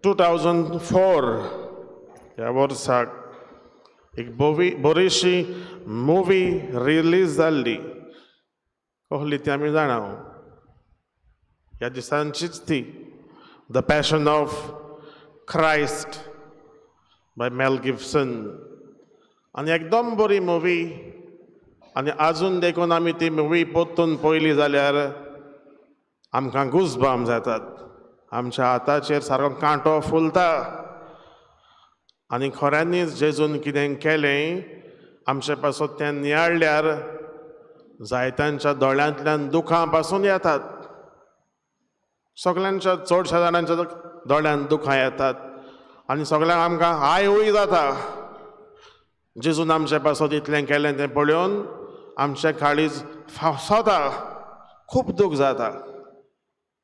2004 ह्या वर्साक एक बोवी बरीशी मुवी रिलीज जाल्ली. कसली ती आमी जाणा. ह्या दिसांचीच ती, The Passion of Christ by Mel Gibson. आनी एकदम बरी मुवी आनी आजून देखून आमी ती मुवी परतून पळयली जाल्यार आमकां गुजबाम जातात. आमच्या हाताचेर सारको कांटो फुलता आनी खऱ्यांनीच जेजून कितें केलें आमचे पासत तें नियाळ्ळ्यार जायत्यांच्या दोळ्यांतल्यान दुखां पासून येतात. सगल्यांच्या, चडश्या जाणांच्या दोळ्यांत दुखां येतात आनी सगल्यांक आमकां हाय हूय जाता. जेजून आमचे पासत इतलें केलें तें पळोवन आमचें काळीज फाफसता, खूब दूख जाता.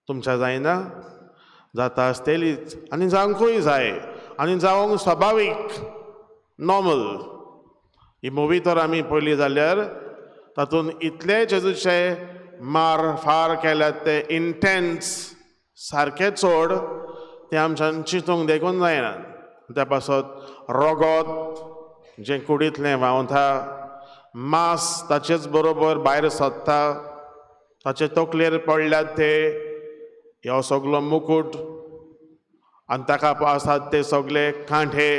तुमच्या जायना? जाता आसतलीच आनी जावंकूय जाय आनी जावंक सभावीक, नॉर्मल. ही मुवी तर आमी पळयली जाल्यार तातूंत इतले जेजूचे मार फार केल्यात ते इंटेन्स, सारके चड, ते आमच्यान चिंतूंक देखून जायना. त्या पासत रगत जें कुडींतलें व्हांवता, मांस ताचेच बरोबर भायर सोदता, ताचे तकलेर पडल्यात ते ह्यो सगलो मुकूट आनी ताका आसात ते सगले कांठे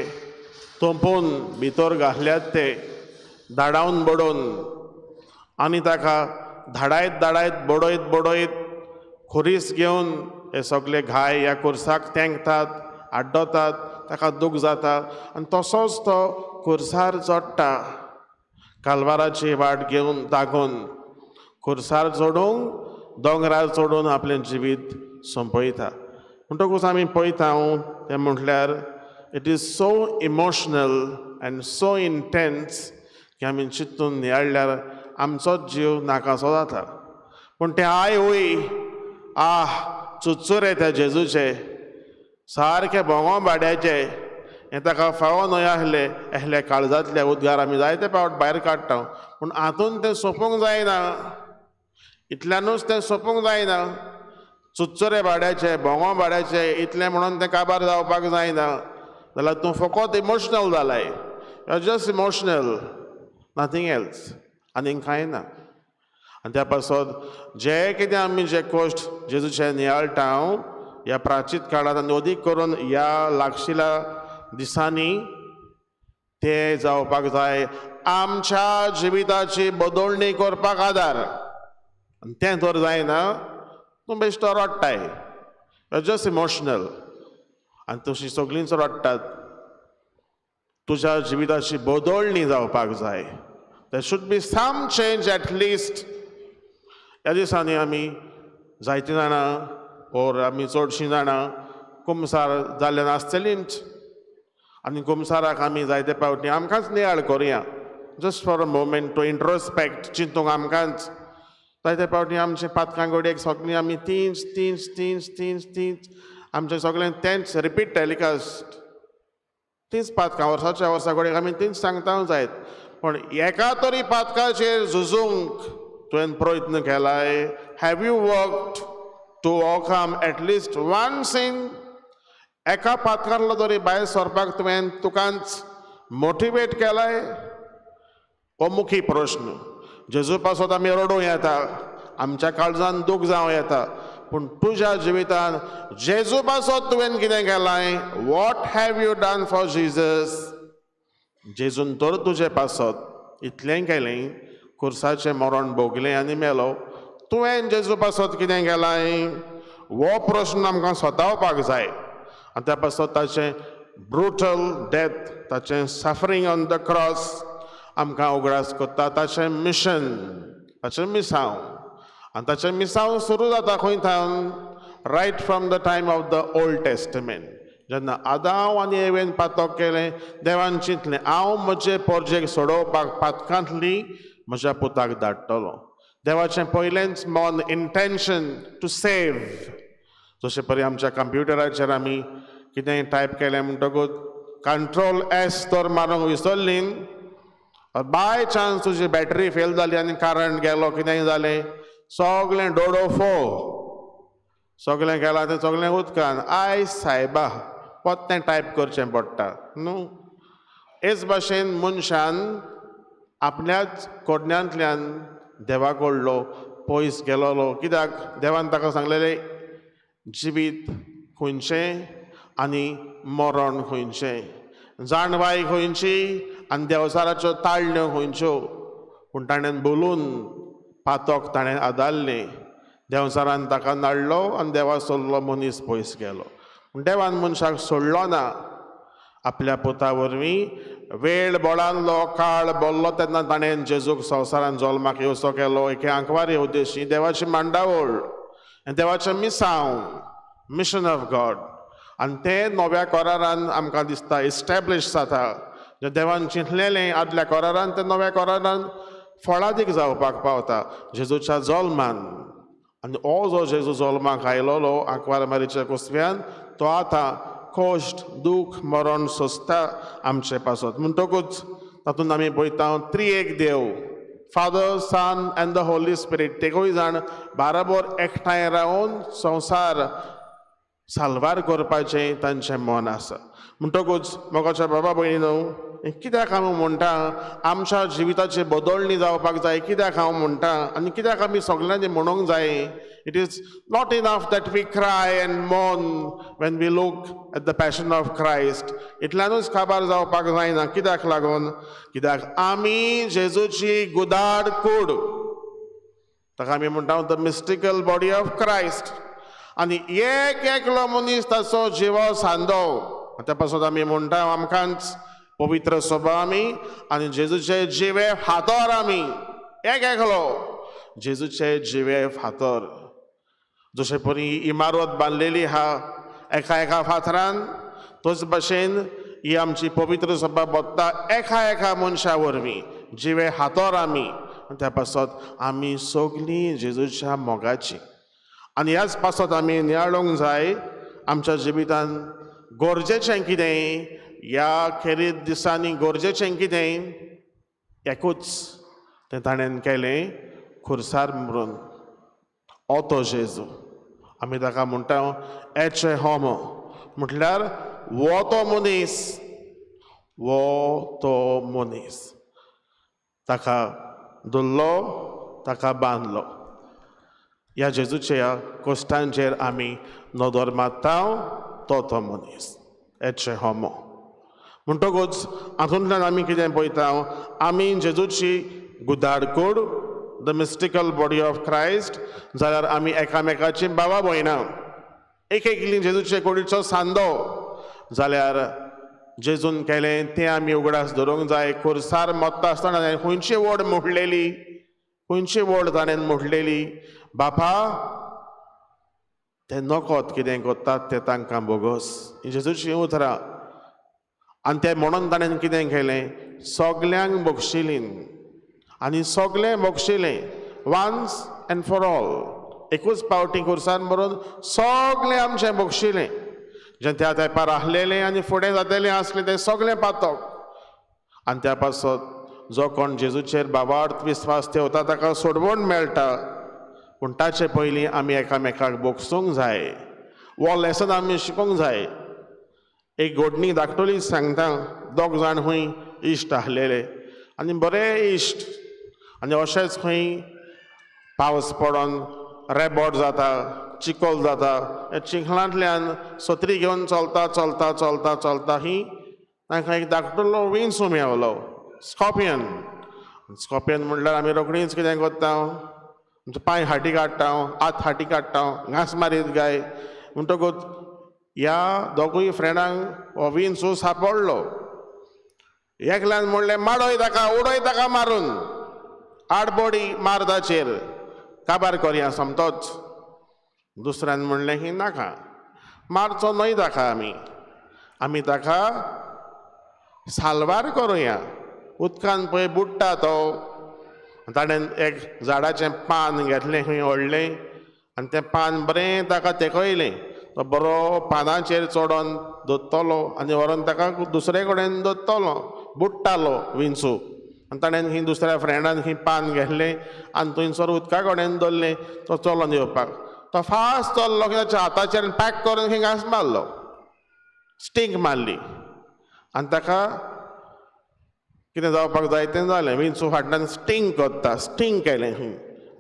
तोंपून भितर घातल्यात ते धाडावन बडोवन आनी ताका धाडायत धाडायत, बडयत बडयत खुरीस घेवन हे सगले घाय ह्या खुर्साक तेंकतात, आड्डतात, ताका दूख जाता आनी तसोच तो खुर्सार चडटा. कालवाराची वाट घेवन दागोवन खुर्सार चडूंक, दोंगरार चडून आपलें जिवीत सोंपयता. म्हणटकूच आमी पळयता तें म्हटल्यार it is so emotional and so intense की आमी चिंतून नियाळ्ळ्यार आमचोच जीव नाकासो जाता. पूण तें I हूय, आह, चुचुरे त्या जेजूचे, सारके भोंगो भाड्याचे, हें ताका फावो न्हय आहलें. आहले काळजांतले उद्गार आमी जायते फावट भायर काडटा, पूण हातून तें सोंपूंक जायना. इतल्यानूच तें सोंपूंक जायना. चुच्चुरे भाड्याचे, भोंगो भाड्याचे, इतलें म्हणून तें काबार जावपाक जायना. जाल्यार तूं फकत इमोशनल जालाय. You are just emotional, nothing else. आनीक कांय ना. आनी त्या पासत जे कितें आमी जे कश्ट जेजूचे नियाळटा हांव ह्या प्राचीत काळांत आनी अदीक करून ह्या लागशिल्या दिसांनी, ते जावपाक जाय आमच्या जिविताची बदलणी करपाक आदार. आनी तें तर जायना, तूं बेश्टो रडटाय, जस्ट इमोशनल आनी तशीं सगळींच रडटात. तुज्या जिविताची बदलणी जावपाक जाय. There should be some change at least. ह्या दिसांनी आमी जायतीं जाणां ओर आमी चडशीं जाणां कुमसार जाल्ले नासतलींच आनी कुमसाराक आमी जायते फावटी आमकांच नियाळ करुया, just for a moment to introspect, चिंतूंक आमकांच. जायते फावटी आमचे पातकां घडयेक सगळीं आमी तींच तींच तींच तींच तींच, आमचें सगळें तेंच रिपीट टेलिकास्ट, तींच पातकां वर्साच्या वर्सा घडयेक आमी तींच सांगता जायत. पूण एका तरी पातकाचेर झुजूंक तुवें प्रयत्न केलाय? Have you worked to overcome at least one sin? एका पातकांतलो तरी भायर सरपाक तुवें तुकाच मोटिवेट केलाय? हो मुखी प्रश्न. जेजू पासत आमी रडूं येता, आमच्या काळजान दूख जावं येता, पूण तुज्या जिवितान जेजू पासत तुवें कितें केलाय? What have you done for Jesus? जेजून तर तुजे पासत इतलें केलें, खुर्साचें मरण भोगलें आनी मेलो. तुवें जेजू पासत कितें केलाय? हो प्रश्न आमकां सतावपाक जाय. आनी त्या पासत ताचें ब्रुटल डेथ, ताचें सफरींग ऑन the cross आमकां उगडास करता ताचें मिशन, ताचें मिसांव. आनी ताचें मिसांव सुरू जाता खंय थावन? Right from the time of the Old Testament. जेन्ना आदांव आनी एवेन पातक केलें, देवान चिंतलें, हांव म्हजे पोरजेक सोडोवपाक पातकांतली म्हज्या पुताक धाडटलो. देवाचें पयलेंच मन, इंटेन्शन टू सेव. जशें परी आमच्या कंप्युटराचेर आमी कितेंय टायप केलें म्हणटकूच कंट्रोल एस तर मारूंक विसरली, बाय चान्स तुजी बॅटरी फेल जाली आनी करंट गेलो, कितेंय जालें, सगळें डोडो फो, सगळें गेलां तें सगळें उदकान. I सायबा. परतें टायप करचें पडटा न्हू. हेच भाशेन मनशान आपल्याच कोडण्यांतल्यान देवा कडलो पयस गेलोलो. कित्याक देवान ताका सांगलेलें जिवीत खंयचें आनी मरण खंयचें, जाणवाय खंयची आनी देवचाराच्यो ताळण्यो खंयच्यो. पूण ताणें बोलून पातोक ताणें आदारलें, देंवचारान ताका नाडलो आनी देवा सोडलो मनीस पयस गेलो. पूण देवान मनशाक सोडलो ना, आपल्या पुता वरवीं वेळ बोळानलो, काळ बोल्लो तेन्ना ताणें जेजूक संवसारान जल्माक येवचो केलो. एके आंकवारी उद्देशी देवाची मांडावळ आनी देवाचें मिसांव, मिशन ऑफ गॉड. आनी तें नव्या करारान आमकां दिसता इस्टॅब्लिश जाता. जें देवान चिंतलेलें आदल्या करारान तें नव्या करारान फळादीक जावपाक पावता जेजूच्या जल्मान. आनी हो जो जेजू जल्माक आयलोलो आंकवार मारीच्या कुसव्यान, तो आतां कश्ट दूख मरण सोंसता आमचे पासत. म्हणटकूच तातूंत आमी पळयता त्रिएक देव, Father, Son and the Holy Spirit, तेगूय जाण बाराबर एकठांय रावन संवसार साल्वार करपाचें तांचें मन आसा. म्हणटकूच मोगाच्या बाबा भयणीनो, कित्याक हांव म्हणटा आमच्या जिविताची बदलणी जावपाक जाय, कित्याक हांव म्हणटा आनी कित्याक आमी सगल्यांनी म्हणूंक जाय, it is not enough that we cry and mourn when we look at the passion of Christ. इतल्यानूच काबार जावपाक जायना. कित्याक लागून? कित्याक आमी जेजूची गुदाड कूड, ताका आमी म्हणटा the mystical body of Christ. आनी एक एकलो मनीस ताचो जिवो सांदो. त्या पासत आमी म्हणटा आमकांच पवित्र सभा आमी आनी जेजूचे जिवे फातर आमी, एक एकलो जेजूचे जिवे फातर. जशे परी इमारत बांदलेली आहा एका एका फातरान, तोच भाशेन ही आमची पवित्र सभा बत्ता एका एका मनशा वरवीं, जिवे हातोर आमी. त्या पासत आमी सगलीं जेजूच्या मोगाची. आनी ह्याच पासत आमी नियाळूंक जाय आमच्या जिवितान गरजेचें कितें, ह्या खेरीत दिसांनी गरजेचें कितें. एकूच तें ताणें केलें, खुर्सार मरून. हो तो जेजू, आमी ताका म्हणटा एचे होमो, म्हटल्यार वो तो मनीस, वो तो मनीस. ताका धरलो, ताका बांदलो. ह्या जेजूच्या कोश्टांचेर आमी नदर मारता, तो तो मनीस एचे होमो. म्हणटकूच हातूंतल्यान आमी कितें पळयता, आमी जेजूची गुदाडकूड, the mystical body of Christ, जाल्यार आमी एकामेकाची बाबा भयणां, एक एकली जेजूचे कुडीचो सांदो. जाल्यार जेजून केलें तें आमी उगडास धरूंक जाय. खुर्सार मत्ता आसतना ताणें खंयची वड मोडलेली, खंयची वड ताणें मोडलेली, बापा ते नकोत कितें करतात तें तांकां बोगस. जेजूचीं उतरां. आनी तें म्हणून ताणें कितें केलें, सगल्यांक बक्षिलीं आनी सगळें बक्षिलें, वन्स एंड फॉर ऑल. एकूच पावटी खुर्सान मरून सगळें आमचें बक्षिलें, जें त्या तेंपार आसलेलें आनी फुडें जातेलें आसलें तें सगळें पातक. आनी त्या पासत जो कोण जेजूचेर बाबार्थ विस्वास ठेवता ताका सोडवण मेळटा. पूण ताचे पयलीं आमी एकामेकाक बोगसूंक जाय, हो लेसन आमी शिकूंक जाय. एक घडणी धाकटुली सांगता. दोग जाण खंय इश्ट आसलेले आनी बरे इश्ट. आनी अशेंच खंय पावस पडोन रेबोट जाता, चिकोल जाता, ह्या चिखलांतल्यान सत्री घेवन चलता चलता चलता चलता ही तांकां एक धाकटुलो विंचू मेवलो, स्कॉर्पियन. स्कॉर्पियन म्हणल्यार आमी रोखडीच कितें करता, आमचे पांय हाटी काडटा, हात हाटी काडटा, घांस मारीत गाय. म्हणटकूच ह्या दोगूय फ्रेंडांक हो विंचू सापडलो. एकल्यान म्हणलें माडोय ताका, उडय ताका मारून, आडबोडी मार ताचेर, काबार करया सोमतोच. दुसऱ्यान म्हणलें की नाका, मारचो न्हय ताका, आमी आमी ताका साल्वार करुया. उदकान पळय बुडटा तो. ताणें एक झाडाचें पान घेतलें, खंय व्हडलें, आनी तें पान बरें ताका तेकयलें. तो बरो पानाचेर चडोन दोत्तलो आनी व्हरोन ताका दुसरे कडेन दोत्तलो, बुडटालो विंचू. आनी ताणें ही दुसऱ्या फ्रेंडान ही पान घेतलें आनी थंयसर उदका कडेन दवरलें तो चलोन येवपाक. तो फास्ट चल्लो की ताच्या हाताचेर पॅक करून खंय घांस मारलो, स्टींग मारली आनी ताका कितें जावपाक जाय तें जालें. विंचू फाटल्यान स्टींग करता, स्टींग केलें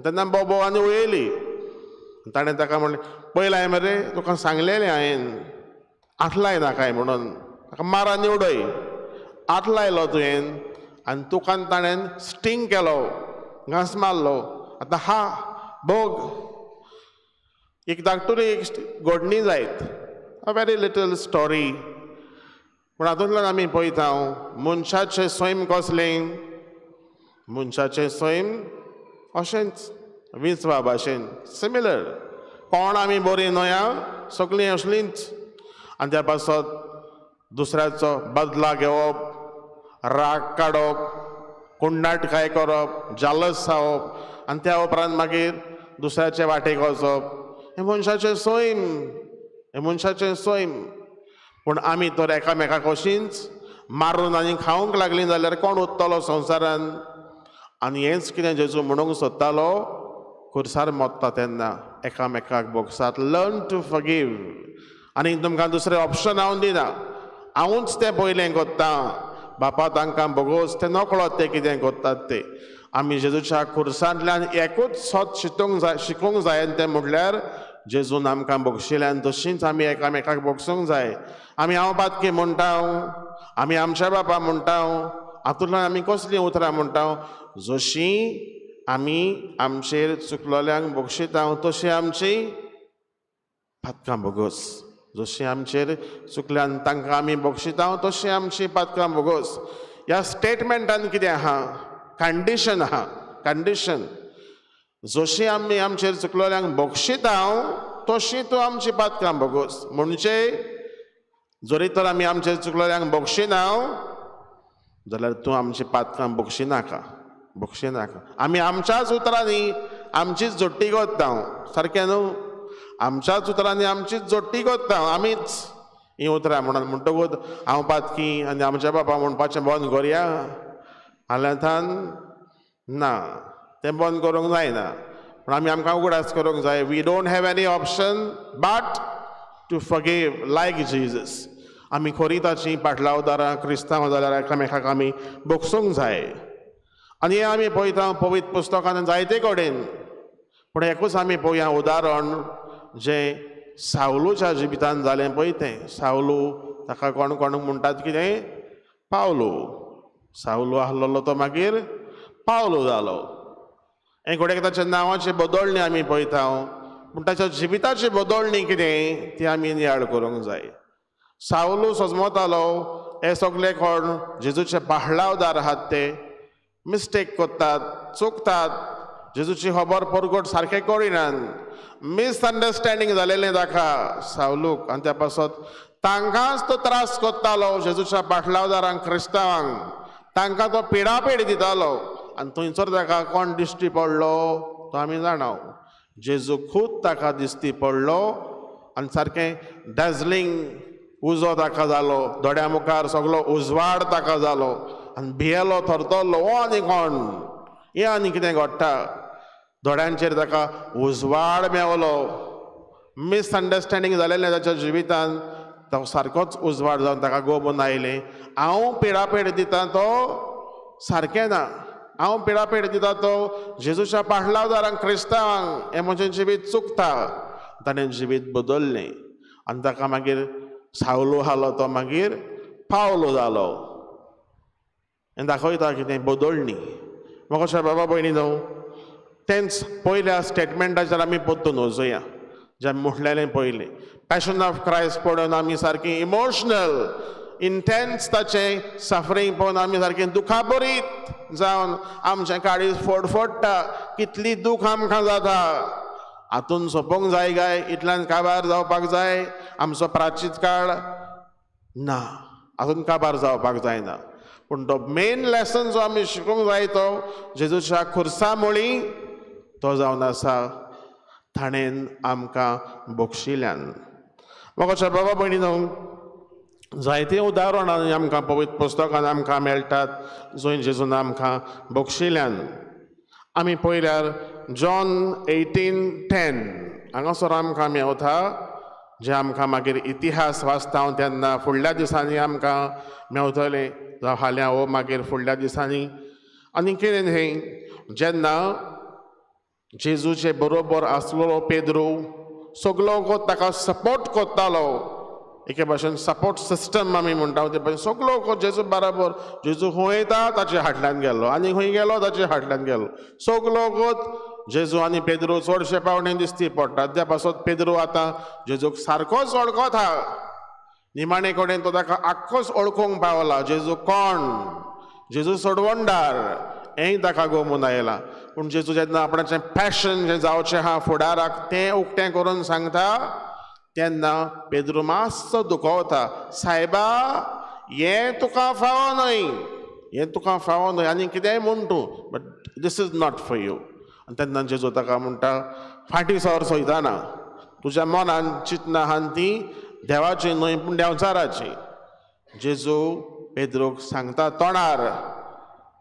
तेन्ना बोबो आनी उडयली. ताणें ताका म्हणलें, पयलाय मरे तुका सांगलेलें हांवें आटलाय नाकाय म्हणून, ताका मार आनी उडय, आत लायलो तुवें आनी तुका ताणें स्टींग केलो, घांस मारलो, आतां हा भोग. एक धाकटुली एक घडणी जायत, अ व्हेरी लिटल स्टोरी, पूण हातूंतल्यान आमी पळयता मनशाचें सैम कसलें. मनशाचें सैम अशेंच विंचवा भाशेन सिमिलर, कोण आमी बरीं न्हय आं, सगळीं असलींच. आनी त्या पासत दुसऱ्याचो बदला घेवप, राग काडप, कुंडाटकाय करप, जालस जावप आनी त्या उपरांत मागीर दुसऱ्याचे वाटेक वचप, हें मनशाचें सैम, हें मनशाचें सैम. पूण आमी तर एकामेकाक कशींच मारून आनी खावंक लागलीं जाल्यार कोण उरतलो संवसारान? आनी हेंच कितें जेजू म्हणूंक सोदतालो, खुर्सार मोत्ता तेन्ना एकामेकाक भोगसात, लर्न टू फॉरगीव. आनी तुमकां दुसरें ऑप्शन हांव दिना, हांवूच तें पयलें कोत्तां, बापा तांकां भोगोस, ते नकळत ते कितें कोत्तात ते. आमी जेजूच्या खुर्सांतल्यान एकूच सत शितूंक जाय, शिकूंक जाय, आनी तें म्हटल्यार जेजून आमकां भोगशिल्यान तशींच आमी एकामेकाक भोगसूंक जाय. आमी हांव पातकी म्हणटा, आमी आमच्या बापा म्हणटा, हातूंतल्यान आमी कसलीं उतरां म्हणटा, जशीं आमी आमचेर चुकलोल्यांक भोगशिता तशी आमची पातकां भोगोस, जशीं आमचेर चुकल्यान तांकां आमी भोगशिता तशी आमची पातकां भोगोस. ह्या स्टेटमेंटान कितें आहा, कंडिशन आहा, कंडिशन. जशी आमी आमचेर चुकलोल्यांक भोगशिता तशी तूं आमची पातकां भोगोस. म्हणजे जरी तर आमी आमचेर चुकलोल्यांक भोगशिना जाल्यार तूं आमची पातकां भोगशिनाका, भोगशिनाका. आमी आमच्याच उतरांनी आमचीच जोडटी कोत्ता, सारकें न्हू? आमच्याच उतरांनी आमचीच जोडटी कोत्ता आमीच हीं उतरां म्हणून. म्हणटकूच हांव पातकी आनी आमच्या बापा म्हणपाचें बंद करया हाल्याथान ना, तें बंद करूंक जायना. पूण आमी आमकां उगडास करूंक जाय, we don't have any option but to forgive like Jesus. आमी खरी ताची पाटलावदारां क्रिस्तांव जाल्यार एकामेकाक आमी भोगसूंक जाय. आनी हें आमी पळयता पवित्र पुस्तकान जायते कडेन, पूण एकूच आमी पळोवया उदाहरण जें सावलूच्या जिवितान जालें पळय तें. सावलू ताका कोण कोण म्हणटात कितें, पावलू. सावलू आहलोलो तो मागीर पावलू जालो. हें घडये ताच्या नांवाची बदलणी आमी पळयता, पूण ताच्या जिविताची बदलणी कितें ती आमी नियाळ करूंक जाय. सावलू सजमतालो हे सगळे कोण जेजूचे पाहलावदार आहात, ते मिस्टेक करतात, चुकतात, जेजूची खबर परगट सारकें करिनात, मिसअंडरस्टँडींग जालेलें ताका सावलूक. आनी त्या पासत तांकांच तो त्रास करतालो, जेजूच्या पाटलावदारांक, क्रिस्तांवांक, तांकां तो पिडापीड दितालो. आनी थंयसर ताका कोण दिश्टी पडलो तो आमी जाणा, जेजू खूद ताका दिश्टी पडलो आनी सारकें डॅझलिंग उजो ताका जालो, दोळ्या मुखार सगलो उजवाड ताका जालो आनी भियेलो, थरथरलो, हो आनी कोण, हें आनी कितें घडटा. दोळ्यांचेर ताका उजवाड मेवलो, मिसअंडरस्टँडींग जालेलें ताच्या जिवितान, तो सारकोच उजवाड जावन ताका गोबून आयलें, हांव पिडापीड दिता तो सारकें ना, हांव पिडापीड दिता तो जेजूच्या पाटलावदारांक, क्रिस्तांवांक, हें म्हजें जिवीत चुकता. ताणें जिवीत बदललें आनी ताका मागीर सावलू हालो तो मागीर पावलो जालो. हें दाखयता कितें बदलणी. म्हाका बाबा भयणी न्हू, तेंच पयल्या स्टेटमेंटाचेर आमी परतून वचोया, जें म्हटलेलें पयलें पॅशन ऑफ क्रायस्ट पळोवन आमी सारकी इमोशनल, इंटेन्स ताचें सफरींग पळोवन आमी सारकें दुखाबरीत जावन आमचें काळीज फडफडटा, कितली दूख आमकां जाता, हातून सोंपोंक जाय काय, इतल्यान काबार जावपाक जाय आमचो प्राचीत काळ ना, हातून काबार जावपाक जायना. पूण तो मेन लेसन जो आमी शिकूंक जाय तो जेजूच्या खुर्सा मुळी तो जावन आसा, ताणें आमकां बक्षिल्यान. म्हाका बाबा भयणी न्हू, जायतीं उदाहरणां आमकां पवित्र पुस्तकान आमकां मेळटात जंय जेजून आमकां बक्षिल्यान. आमी पळयल्यार जॉन 18:10 हांगासर आमकां मेवता, जें आमकां मागीर इतिहास वाचता तेन्ना फुडल्या दिसांनी आमकां मेवतलें, जावं फाल्यां वो मागीर फुडल्या दिसांनी. आनी कितें न्ही, जेन्ना जेजूचे बरोबर आसलेलो पेद्रू सगलो ताका सपोर्ट करतालो, एके भाशेन सपोर्ट सिस्टम आमी म्हणटा ते भाशेन सगलो जेजू बराबर, जेजू खंय वयता ताचे फाटल्यान गेलो आनी खंय गेलो ताचे फाटल्यान गेलो. सगलो जेजू आनी पेद्रू चडशे पावणे दिसती पडटात. त्या पासत पेद्रू आतां जेजूक सारकोच वळखता. निमाणे कडेन तो ताका आख्खोच वळखूंक पावला, जेजू कोण, जेजू सोडवणदार हेंय ताका गोमून आयलां. पूण जेजू जेन्ना आपणाचें पॅशन जें जावचें आहा फुडाराक तें उक्तें करून सांगता तेन्ना पेद्रू मातसो दुखवता, सायबा हें तुका फावो न्हय, हें तुका फावो न्हय, आनी कितेंय म्हण तूं, but this is not for you. आनी तेन्ना जेजू ताका म्हणटा, फाटीं सर सोयताना, तुज्या मनान चिंतना आहा ती देवाची न्हय पूण देंवचाराची. जेजू पेद्रूक सांगता तोंडार.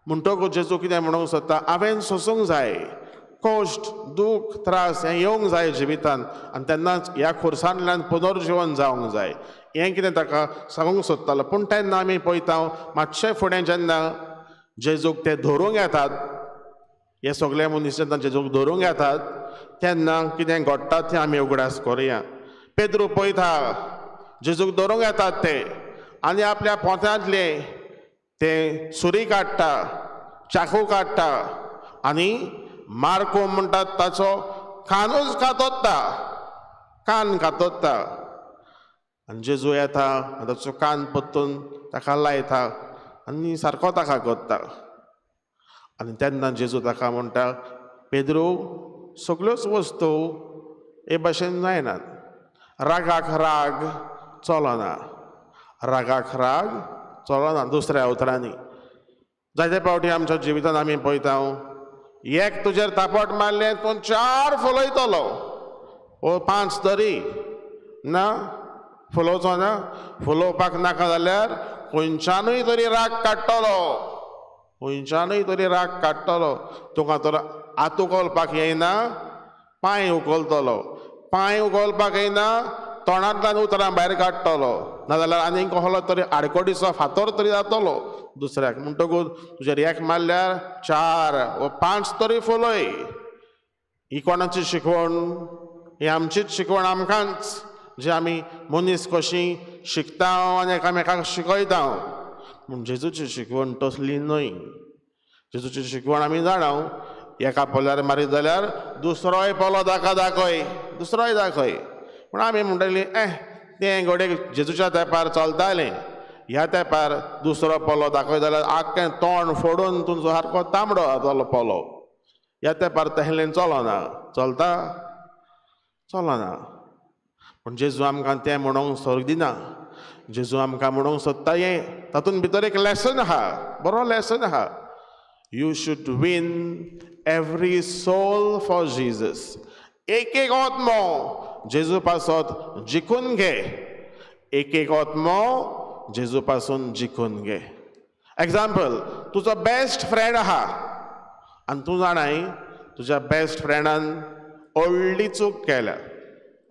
म्हणटकूच जेजू कितें म्हणूंक सोदता, हांवें सोंसूंक जाय, कश्ट दूख त्रास हें येवंक जाय जिवितान, आनी तेन्नाच ह्या खुर्सांतल्यान पुनर्जिवन जावंक जाय, हें कितें ताका सांगूंक सोदतालो. पूण तेन्ना आमी पळयता मातशें फुडें जेन्ना जेजूक ते धरूंक येतात, हे सगळे मनीस जेन्ना जेजूक धरूंक येतात तेन्ना कितें घडटा तें आमी उगडास करुया. पेद्रू पळयता जेजूक धरूंक येतात ते, आनी आपल्या पोंत्यांतले ते सुरी काडटा, चाकू काडटा आनी मार्को म्हणटात ताचो कानूच कातोत्ता, कान कातोत्ता. आनी जेजू येता ताचो कान परतून ताका लायता आनी सारको ताका करता. आनी तेन्ना जेजू ताका म्हणटा, पेद्रू सगल्योच वस्तू हे भाशेन जायनात, रागाक राग चलना, रागाक राग चलना. दुसऱ्या उतरांनी जायते फावटी आमच्या जिवितांत आमी पळयता, एक तुजेर तापट मारलें तूं चार फुलयतलो ओ पांच तरी ना फुलोवचो ना, फुलोवपाक नाका जाल्यार खंयच्यानूय तरी राग काडटलो, खंयच्यानूय तरी राग काडटलो. तुका तर हात उखलपाक येयना, पांय उखलतलो, पांय उखलपाक येयना तोंडांतल्यान उतरां भायर काडटलो, नाजाल्यार आनीक कसलो तरी आडकोडीचो फातर तरी जातलो दुसऱ्याक. म्हणटकूच तुजेर एक मारल्यार चार वा पांच तरी फुलय. ही कोणाची शिकवण? ही आमचीच शिकवण, आमकांच, जे आमी मनीस कशी शिकता आनी एकामेकाक शिकयता. पूण जेजूची शिकवण तसली न्हय. जेजूची शिकवण आमी जाणा, एका पोल्यार मारीत जाल्यार दुसरोय पोलो ताका दाखय, दुसरोय दाखय. पूण आमी म्हणटली तें घडये जेजूच्या तेंपार चलतालें, ह्या तेंपार दुसरो पोलो दाखय जाल्यार आख्खें तोंड फोडून तुमचो सारको तांबडो जातलो पोलो. ह्या तेंपार तसलें चलना, चलता चलना. पूण जेजू आमकां तें म्हणूंक सोद दिना. जेजू आमकां म्हणूंक सोदता हें, तातूंत भितर एक लेसन आहा, बरो लेसन आहा. You should win every soul for Jesus. एक एक आत्मो जेजू पासत जिखून घे, एक एक आत्मो जेजू पासून जिखून घे. एग्जाम्पल, तुजो बेस्ट फ्रेंड आहा आनी तूं जाणाय तुज्या बेस्ट फ्रेंडान व्हडली चूक केल्या,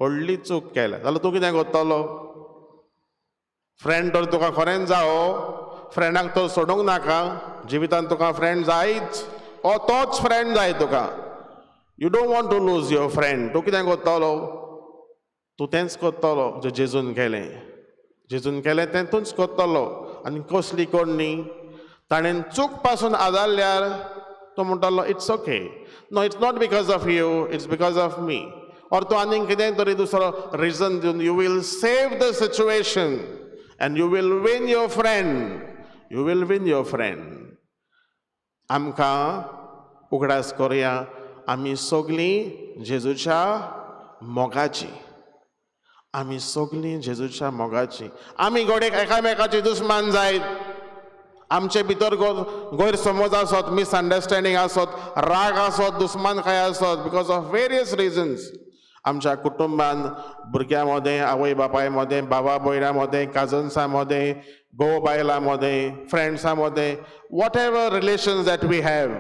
व्हडली चूक केल्या, जाल्यार तूं कितें करतलो? फ्रेंड तर तुका खरेंच जावो, फ्रेंडाक तर सोडूंक नाका, जिवितांत तुका फ्रेंड जायच, ओ तोच फ्रेंड जाय तुका. You don't want to lose your friend. तूं कितें करतलो? तूं तेंच करतलो जें जेजून केलें, जेजून केलें तें तूंच करतलो. आनी कसली करणी, ताणें चूक पासून आदारल्यार तो म्हणटलो it's okay, no it's not because of you, it's because of me. Or तूं आनीक कितें तरी दुसरो रिजन दिवन you will save the situation and you will win your friend, you will win your friend. आमकां उगडास करुया, आमी सगळीं जेजूच्या मोगाची, आमी सगळीं जेजूच्या मोगाची. आमी घडयेक एकामेकाची दुस्मान जायत, आमचे भितर गैरसमज आसत, मिसअंडरस्टँडींग आसत, राग आसत, दुस्मानकाय आसत, because of various reasons. आमच्या कुटुंबान भुरग्यां मदें, आवय बापाय मदें, बाबा भयणां मदें, काजन्सां मदें, घोव बायलां मदें, फ्रेंड्सां मदें, whatever relations that we have,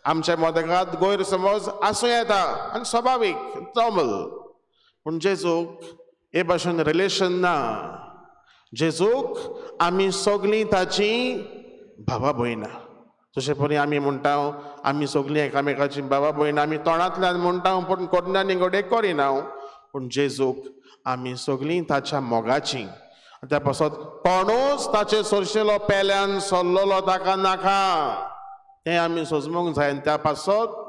आमच्या मदें गैरसमज आसूं येता आनी सभावीक, नॉर्मल. पूण जेजूक हे भाशेन रिलेशन ना. जेजूक आमी सगळीं ताची भावा भयणां. जशें परी आमी म्हणटा आमी सगळीं एकामेकाची बाबा भयणां, आमी तोंडांतल्यान म्हणटा पूण कोडण्यानी घडये करिना. पूण जेजूक आमी सगळीं ताच्या मोगाची. त्या पासत कोणूच ताचे सरशेलो पेल्यान सरलेलो ताका नाका, तें आमी सोजमूंक जाय. आनी त्या पासत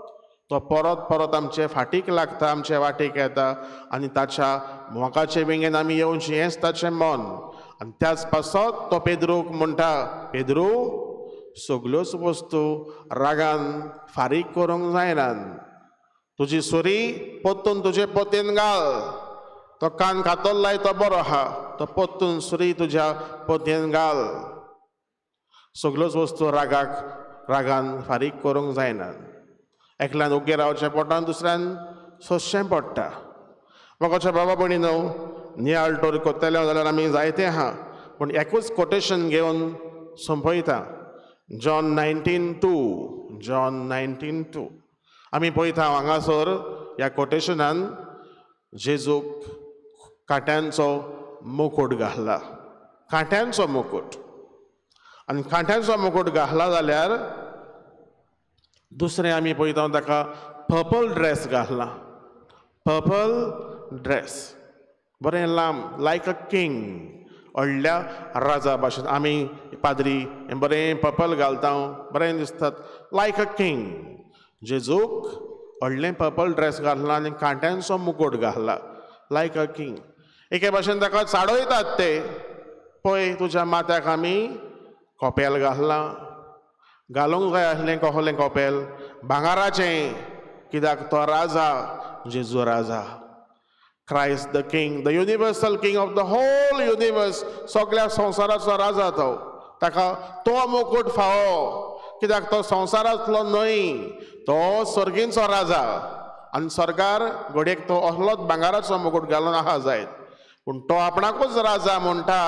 तो परत परत आमचे फाटीक लागता, आमचे वाटेक येता आनी ताच्या मोगाचे विंगेन आमी येवचें हेंच ताचें मन. आनी त्याच पासत तो पेद्रूक म्हणटा, पेद्रू सगल्योच वस्तू रागान फारीक करूंक जायना, तुजी सुरी पोत्तून तुजे पोतेन घाल, तो कान कातरलाय तो बरो आहा, तो पोत्तून सुरी तुज्या पोतयेन घाल. सगल्योच वस्तू रागान फारीक करूंक जायना. एकल्यान उगे रावचें पडटा, दुसऱ्यान सोंसचें पडटा. म्हाका बाबा भयणी न्हू नियाळ टोर करतले जाल्यार आमी जायते आहा, पूण एकूच कोटेशन घेवन सोंपयता. जॉन 19:2, जॉन 19:2 आमी पळयता हांगासर ह्या कोटेशनान जेजूक कांट्यांचो मुकूट घातला, कांट्यांचो मुकूट. आनी कांट्यांचो मुकूट घातला जाल्यार दुसरें आमी पळयता ताका पर्पल ड्रेस घातला, पर्पल ड्रेस बरें लांब, लायक अ किंग, व्हडल्या राजा भाशेन. आमी पाद्री बरें पर्पल घालता, बरें दिसतात, लायक अ किंग. जेजूक व्हडलें पर्पल ड्रेस घातला आनी कांट्यांचो मुकूट घातला, लायक अ किंग. एके भाशेन ताका चाडयतात ते, पळय तुज्या माथ्याक आमी कोपेल घातलां, घालूंक जाय आसलें कसलें कोपेल, भांगराचें, कित्याक तो राजा, जेजू राजा, Christ the king, the universal king of the whole universe, सगळ्या संवसाराचो राजा तो. ताका तो मुकूट फावो, कित्याक तो संवसारांतलो न्हय, तो सर्गींचो राजा. आनी सरकार घडयेक तो असलोच भांगराचो मुकूट घालून आहा जायत, पूण तो आपणाकूच राजा म्हणटा,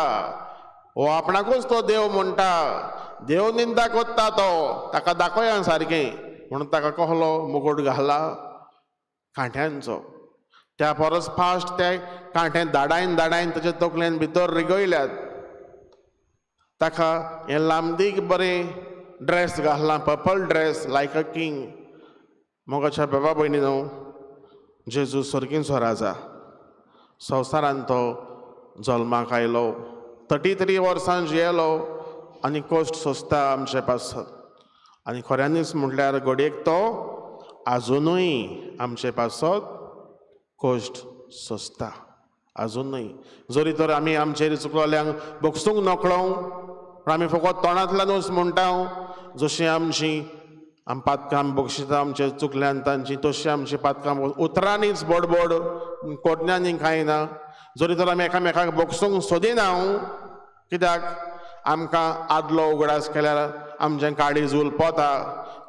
हो आपणाकूच तो देव म्हणटा, देव निंदा कोत्ता तो, ताका दाखोया सारकें. म्हणून ताका कसलो मुकूट घाला, कांट्यांचो. त्या परस फास्ट ते कांटे दाडायन दाडायन ताच्या तकलेन भितर रिगयल्यात. ताका हें लांबदीक बरें ड्रेस घातला, purple dress, like a king. मोगाच्या बाबा भयणी न्हू, जेजू सर्गींचो राजा, संवसारान तो जल्माक आयलो, 33 वर्सां जियेलो आनी कश्ट सोंसता आमचे पासत. आनी खऱ्यांनीच म्हटल्यार घडयेक तो आजुनूय आमचे पासत कश्ट सोंसता, आजुनूय. जरी तर आमी आमचेर चुकलोल्यांक भोगसूंक नकळो, पूण आमी फकत तोंडांतल्यानूच म्हणटा, जशीं आमची आम पातकां बक्षिता आमचे चुकल्यान तांची, तशी आमची पातकां उतरांनीच बोडबोड कोडण्यांनी कांय ना. जरी तर आमी एकामेकाक बक्षूंक सोदिना, कित्याक आमकां आदलो उगडास केल्यार आमचें काळीज उलपता,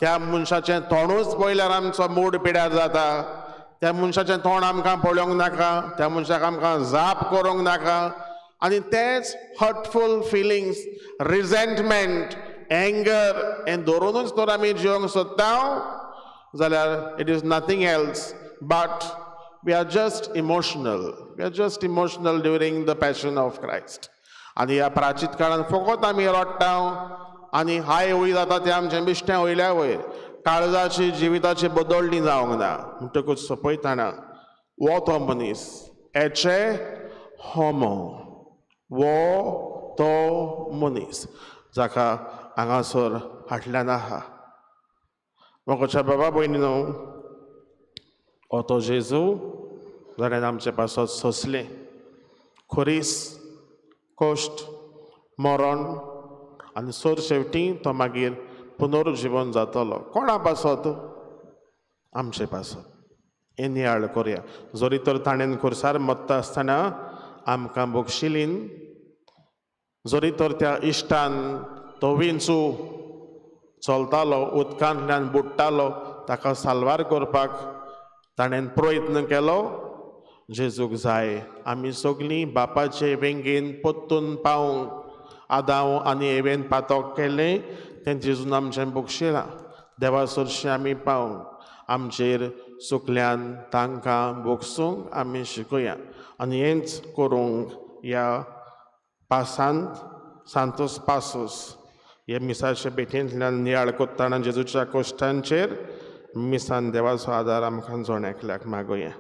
त्या मनशाचें तोंडूच पळयल्यार आमचो मूड पिड्यार जाता, त्या मनशाचें तोंड आमकां पळोवंक नाका, त्या मनशाक आमकां जाप करूंक नाका. आनी तेच हर्टफूल फिलिंग्स, रिझेंटमेंट, एंगर हें दवरुनूच तर आमी जिवंक सोदता जाल्यार it is nothing else but we are just emotional. We are just emotional during the passion of Christ. आनी ह्या प्राचीत काळान फकत आमी रडटा आनी हाय वयर जाता तें आमचें बिश्टें वयल्या वयर, काळजाची जिविताची बदलणी जावंक ना. म्हणटकूच सोंपयतना वो तो मनीस एचे होमो, वो तो मनीस जाका हांगासर हाडल्यान आहा. मोगाच्या बाबा भयणी न्हू, हो तो जेजू जाणें आमचे पासत सोंसलें खुरीस, कश्ट, मरण आनी सर शेवटी तो मागीर पुनर्जिवन जातलो. कोणा पासत? आमचे पासत. हें नियाळ करया. जरी तर ताणें खुर्सार मत्ता आसतना आमकां बक्षिलीन, जरी तर त्या इश्टान तो विंचू चलतालो, उदकांतल्यान बुडटालो, ताका साल्वार करपाक ताणें प्रयत्न केलो. जेजूक जाय आमी सगळीं बापाचे वेंगेन परतून पावूंक. आदांव आनी एवेन पातक केलें तें जेजून आमचें बक्षिलां. देवा सरशीं आमी पावूंक आमचेर चुकल्यान तांकां भोगसूंक आमी शिकूया. आनी हेंच करूंक ह्या पासांत सांतोस पासोस हे मिसाचे भेटींतल्यान नियाळ कोत्ताना जेजूच्या कोश्टांचेर मिसान देवाचो आदार आमकां जण एकल्याक मागुया.